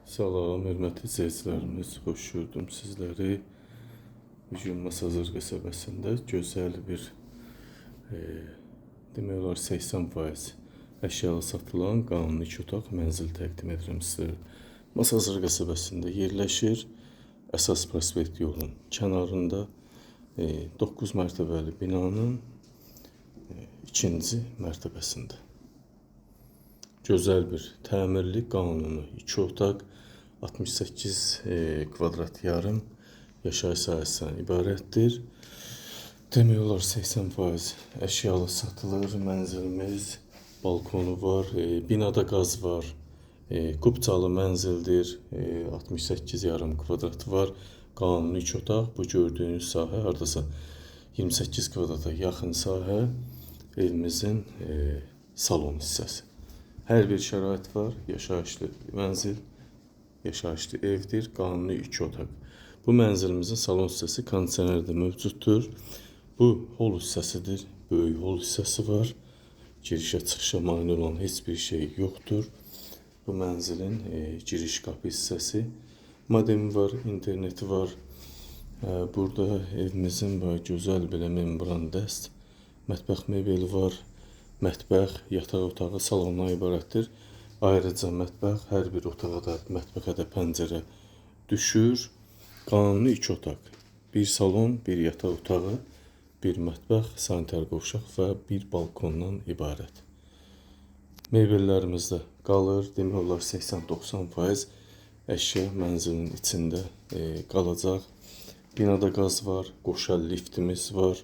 Salam, hörmətli izləyicilərimiz, xoş gördüm sizləri. Bu gün Masazır qəsəbəsində gözəl bir, demək olar 80% əşyalı satılan qanuni iki otaq mənzil təqdim edirəm sizlərə. Masazır qəsəbəsində yerləşir. Əsas prospekt yolunun kənarında 9 mərtəbəli binanın ikinci mərtəbəsində. Gözəl bir təmirli, qanuni iki otaq, 68 kvadrat yarım yaşayış sahəsindən ibarətdir. Demək olar 80% əşyalı satılır mənzilimiz. Balkonu var, binada qaz var, kupçalı mənzildir, 68 yarım kvadratı var. Qanuni iki otaq. Bu gördüyünüz sahə hardasa 28 kvadrata yaxın sahə evimizin salon hissəsi. Hər bir şərait var, yaşayışlı mənzil, yaşayışlı evdir, qanuni iki otaq. Bu mənzilimizin salon hissəsi kondisioner də mövcuddur. Bu hol hissəsidir, böyük hol hissəsi var. Girişə çıxışa mane olan heç bir şey yoxdur. Bu mənzilin giriş qapı hissəsi. Modemi var, interneti var. Burada evimizin bu gözəl belə membran dəst mətbəx mebeli var. Mətbəx, yataq otağı, salondan ibarətdir. Ayrıca mətbəx, hər bir otağa da, mətbəxə də pəncərə düşür. Qanuni iki otaq. Bir salon, bir yataq otağı, bir mətbəx, sanitar qovşaq və bir balkondan ibarət. Mebellərimiz də qalır. Demək olar 80-90% əşya mənzilin içində qalacaq. Binada qaz var, qoşa liftimiz var.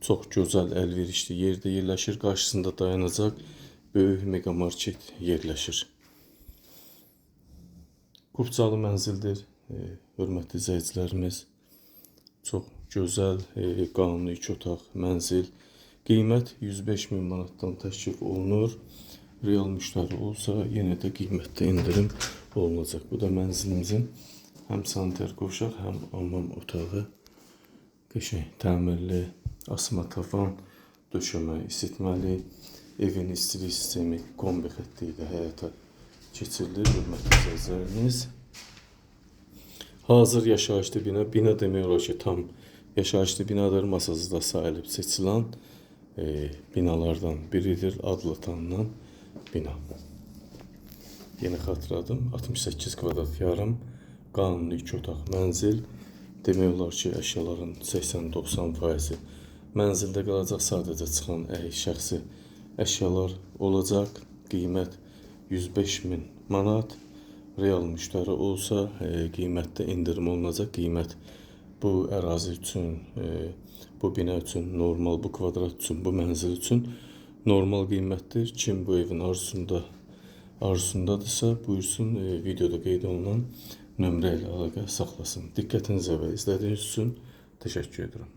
Çox gözəl, əlverişli yerdə yerləşir. Qarşısında dayanacaq böyük megamarket yerləşir. Kupçalı mənzildir, hörmətli izləyicilərimiz. Çox gözəl, qanuni iki otaq mənzil. Qiymət 105 min manatdan təklif olunur. Real müştəri olsa yenə də qiymətdə endirim olunacaq. Bu da mənzilimizin həm sanitar qovşaq, həm hamam otağı. Qəşəng təmirli, asma tavan, döşəmə isitməli, evin istilik sistemi kombi xətti ilə həyata keçirilir, hörmətli izləyicilərimiz. Hazır yaşayışlı bina, bina demək olar ki, tam yaşayışlı binadır. Masazırda sayılıb seçilən binalardan biridir, adla tanınan bina. Yenə xatırladım, 68 kvadrat yarım qanuni iki otaq mənzil. Demək olar ki, əşyaların 80-90% mənzildə qalacaq, sadəcə çıxan şəxsi əşyalar olacaq. Qiymət 105 min manat. Real müştəri olsa qiymətdə endirim olunacaq. Qiymət bu ərazi üçün, bu bina üçün normal, bu kvadrat üçün, bu mənzil üçün normal qiymətdir. Kim bu evin arzusundadırsa, buyursun videoda qeyd olunan nömrə ilə əlaqə saxlasın. Diqqətinizə və izlədiyiniz üçün təşəkkür edirəm.